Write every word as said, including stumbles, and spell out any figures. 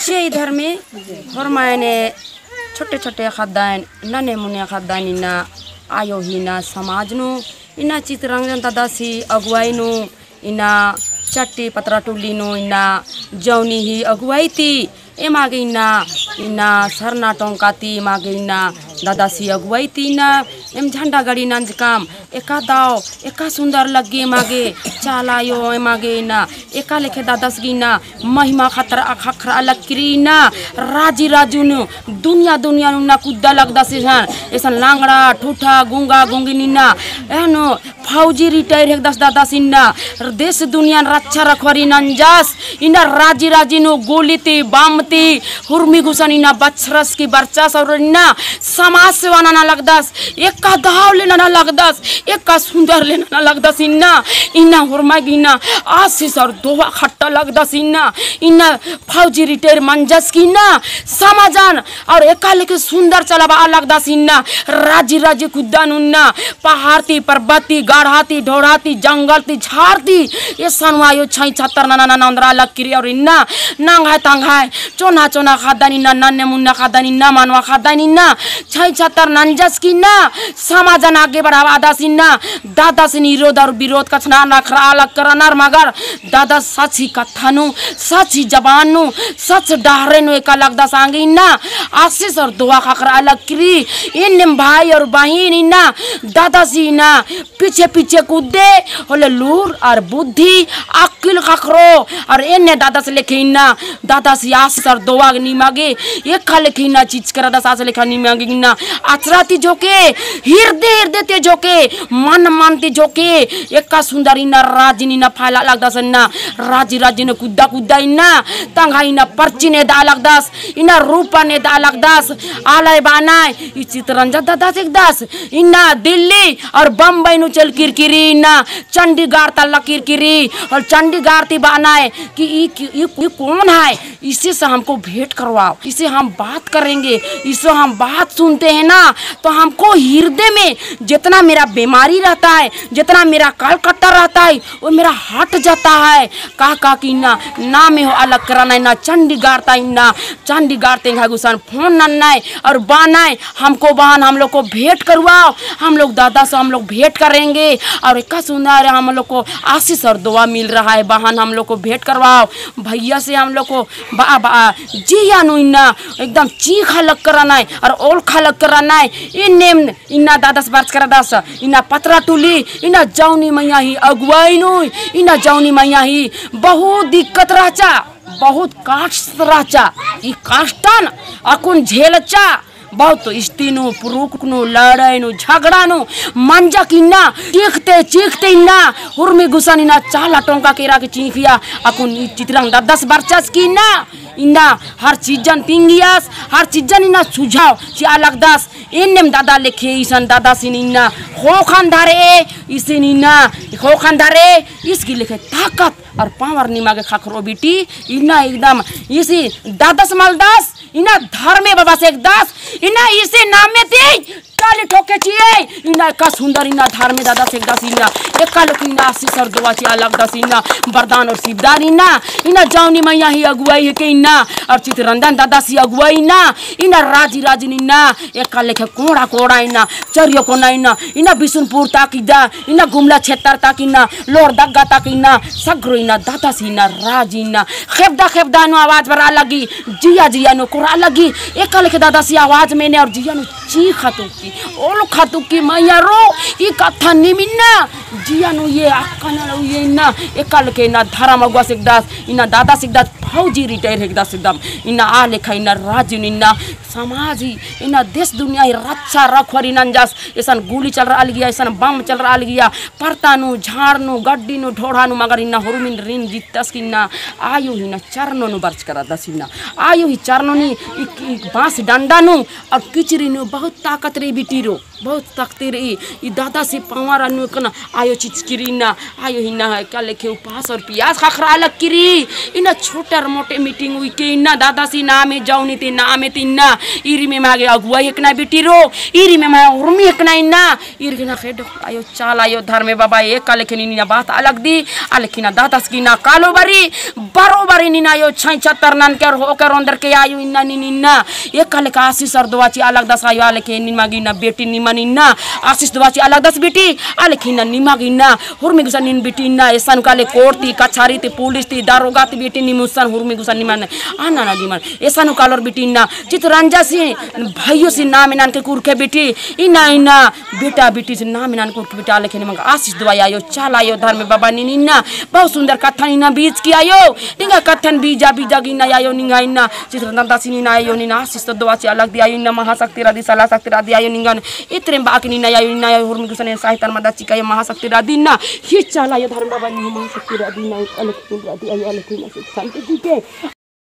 जय धर्मे, होरमायने छोटे छोटे ख़द्दायन, नन्हे मुन्ने ख़द्दायन इन्ना आयो ही इन्ना समाज नू, इन्ना चितरंजन दादासी अगुवाई नू, इन्ना चट्टी पतरा टुली नू, इन्ना जौनी ही अगुवाई ती, एमा गे इन्ना, इन्ना सरना टोंका ती, एमा गे इन्ना दादासी अगुवाई ती इन्ना, एम झंडा गड़ी नंजकम, एका दव, एका सुंदर लग्गी एमा गे, चाला आयो एमा गे इन्ना, एका लेखे दादस गे इन्ना, महिमा खतरा ख़क्खरा लक्करी इन्ना, राजी राजी नू, दुनिया दुनिया नू इन्ना कुद्दा लगदस एसन, एसन लांगड़ा, ठूठा, गुंगा, गुंगी इन्ना, एहनो फौजी retire हेकदस दादस इन्ना, देश दुनिया रक्षा रखवारी नंजस, इन्ना राजी राजी नू गोली ती, बम ती, हुरमी गुसन इन्ना बछरस की बरचस और इन्ना समाज सेवा नना लगदस, एका दव ले नना लगदस, एका सुंदर ले नना लगदस इन्ना, इन्ना होरमा गे इन्ना आशीष और दुआ खट्टा लगदस इन्ना, इन्ना फौजी retire मंजस की इन्ना समाजन और एका लेखे सुंदर चलाबआ लगदस इन्ना, राजी राजी कुद्दा नू इन्ना, पहाड़ ती, पर्वत ती, गढ़ा ती, ढोढ़ा ती, जंगल ती, झाड़ ती, एसन आयो छई छतर नना नना ओन्द्रा लक्करी और इन्ना, नंग्है तंग्है, चोन्हा चोन्हा ख़द्दन इन्ना, नन्हे मुन्ना ख़द्दन इन्ना, मनवा ख़द्दन इन्ना, छई छतर नंजस की इन्ना, समाजन आगे बढ़ाबअदस इन्ना, दादसिन इरोध और विरोध कछनखरआ लक्करनर मगर दादस सच ही कत्था नू, सच ही जबान नू, सच डहरे नू एका लगदस आंगे इन्ना, आशीष और दुआ ख़क्खरा लक्करी, एन्नेम भाई और बहिन इन्ना, दादसी इन्ना, पीछे पीछे कुद्दे, होले लूर और बुद्धि, अक्किल ख़क्खरो, और एन्ने दादस लेखे इन्ना, दादसी आशीष और दुआ गे निमा गे, एका लेखे इन्ना चिचकरदस आस लेखा निमा गे इन्ना, अचरा ती झोके, हिरदे हिरदे ती झोके, मन मन ती झोके, एका सुंदर इन्ना राजी नू इन्ना फैला लगदस इन्ना, राजी राजी नू कुद्दा कुद्दा इन्ना, तंग्है इन्ना पर्चिन एदआ लगदस, इन्ना रूपन एदआ लगदस, आलय बअनय, ई चितरंजन दादस हिकदस, इन्ना दिल्ली और बम्बई नू चल किरकिरी, इन्ना चंडीगढ़ तल्ला किरकिरी, और चंडीगढ़ ती बअनय कि ई, ई, ई कौन है? इसी से हमको भेंट करवाओ, इसे हम बात करेंगे, इससे हम बात सुनते हैं ना, तो हमको हृदय में जितना मेरा बीमारी रहता है, जितना मेरा कलकट्टा रहता है, वो मेरा हट जाता है। का, का कि इन्ना, ना में हो अलग कराना इन्ना, चंडीगढ़ ता इन्ना, चंडीगढ़ तेंगा गुसन फोन नन्नय और बअनय, हमको बहन हम लोग को भेंट करवाओ, हम लोग दादा से हम लोग भेंट करेंगे और एका सुंदर हम लोग को आशीष और दुआ मिल रहा है, बहन हम लोग को भेंट करवाओ, भैया से हम लोग को बआ, बआ, जिया नू इन्ना एकदम चींख़ा लग कराना है और ओलख़ा लग कराना है। इन्नेम इन्ना दादस बरचकरदस, इन्ना पतरा टुली, इन्ना जौनी मइया ही अगुवाई नू, इन्ना जौनी मइया ही बहुत दिक्कत रहचा, बहुत कष्ट रहचा। ई कष्टन अक्कुन झेलचा, बहुत इस्ती नू, पुरुख नू, लड़ाई नू, झगड़ा नू, मंजक इन्ना, चीखते, चीखते इन्ना, हुरमी गुसन इन्ना, चाला टोंका केरा के चींखिया, अक्कुन ई चितरंजन दादस बरचस की इन्ना, इन्ना हर चीजन तिंगियस, हर चीजन इन्ना सुझाव चिआ लगदस। एन्नेम दादा लेखे इसन दादासिन इन्ना ख़ोख़न धरे, इसिन इन्ना ख़ोख़न धरे, इसकी लेखे ताकत और power निमा गे ख़क्खरो बेटी, इन्ना एकदम इसी दादस मलदस, इन्ना धर्मे बाबस हिकदस, इन्ना इसी नामे ती ताली ठोके चिए, इन्ना एका सुंदर इन्ना धर्मे दादस हिकदस इन्ना, एका लेखे इन्ना आशीष और दुआ चिआ लगदस इन्ना, वरदान और सिवदान इन्ना, इन्ना जौनी मइया ही अगुवाई हेके इन्ना, और चितरंजन दादस ही अगुवाई इन्ना, इन्ना राजी राजी नू इन्ना, एका लेखे कोड़ा कोड़ा इन्ना, चरियो कोना इन्ना, इन्ना बिसुनपुर तक इदा, इन्ना गुमला क्षेत्र तक इन्ना, लोहरदगा तक इन्ना, सगरो इन्ना, दादस इन्ना, राजी इन्ना, खेबदा खेबदा नू आवाज बरआ लगी, जिया जिया नू कोरआ लगी, एका लेखे दादस ही आवाज मेने और जिया नू चींख़ा तुक्की, ओलख़ा तुक्की, मइया रो, ई कत्था नीम इन्ना, जिया नू ये अक्का नू ये इन्ना, एका लेखे इन्ना धरम अगुवास हिकदस, इन्ना दादस हिकदस, फौजी retire हिकदस एकदम, इन्ना आ लेखा इन्ना राजी नू इन्ना समाज ही, इन्ना देश दुनिया ही रक्षा रखवारी नंजस, एसन गोली चलरआ लगिया, एसन बम चलरआ लगिया, परता नू, झाड़ नू, गड्डी नू, ढोढ़ा नू, मगर इन्ना हुरमिन रीन जित्तस की इन्ना आयो ही इन्ना चरनो नू बरचकरदस इन्ना, आयो ही चरनो नू, इक, इक बांस डंडा नू, और किचरी नू बहुत ताकत रई बेटी रो। बहुत तकती रई, ई दादासी पावार अनु एकना आयो चिचकी रई इन्ना, आयो इन्ना है का लेखे उपास और पियास ख़क्खरा लगकी रई, इन्ना छोटे और मोटे meeting उइके इन्ना दादासी नामे जौनी ती नामे ती इन्ना, ईरिम एमा गे अगुवाई एकना बेटी रो, ईरिम एमा उर्मी एकना इन्ना, ईर गे ना खेडो आयो चाला आयो धर्मे बाबा एका लेखे नीन इन्ना बात अलग दी, आ लेखे इन्ना दादास गे इन्ना कालो बारी, बरोबर नीन आयो छाई छतर ननके और होके रोंदर के आयो इन्ना नीन इन्ना। एका लेखे आशीष और दुआ चिआ लगदस आयो आ लेखे निमा गे इन्ना बेटी निमन इन्ना। आशीष दुआ चिआ लगदस बेटी आ लेखे इन्ना निमा गे इन्ना। हुरमी गुसन नीन बेटी इन्ना। एसन का ले कोर्ट ती, कचहरी ती, पुलिस ती, दारोगा ती बेटी निम उसन हुरमी गुसन निमन। आना ना निमन। एसन कालोर बेटी इन्ना। चितरंजन सी, भइयो सी नामे ननके कुरखे बेटी। इन्ना इन्ना। बेटा बेटी सी नामे ननके कुरखे बेटी आ लेखे निमा गे आशीष दुआ आयो। चाला आयो धर्मे बाबा नीन इन्ना। बहुत सुंदर कत्थन इन्ना बीज की आयो। निंगा कत्थन बीजा बीजा गे इन्ना आयो निंगा इन्ना। चितरंजन दादासी नीन आयो नीन आशीष तो दुआ चिआ लगदी आयो इन्ना महाशक्ति रअदी सला शक्ति रअदी आयो निंगन। इतरेम बाकी नीन आयो इन्ना आयो हुरमी गुसन एन साहितर मदा चिका आयो महाशक्ति रअदी इन्ना। ही चाला आयो धर्मे बाबा नीन महाशक्ति रअदी इन्ना अलग रअदी आयो अलग इन्ना सुख शांति चिके।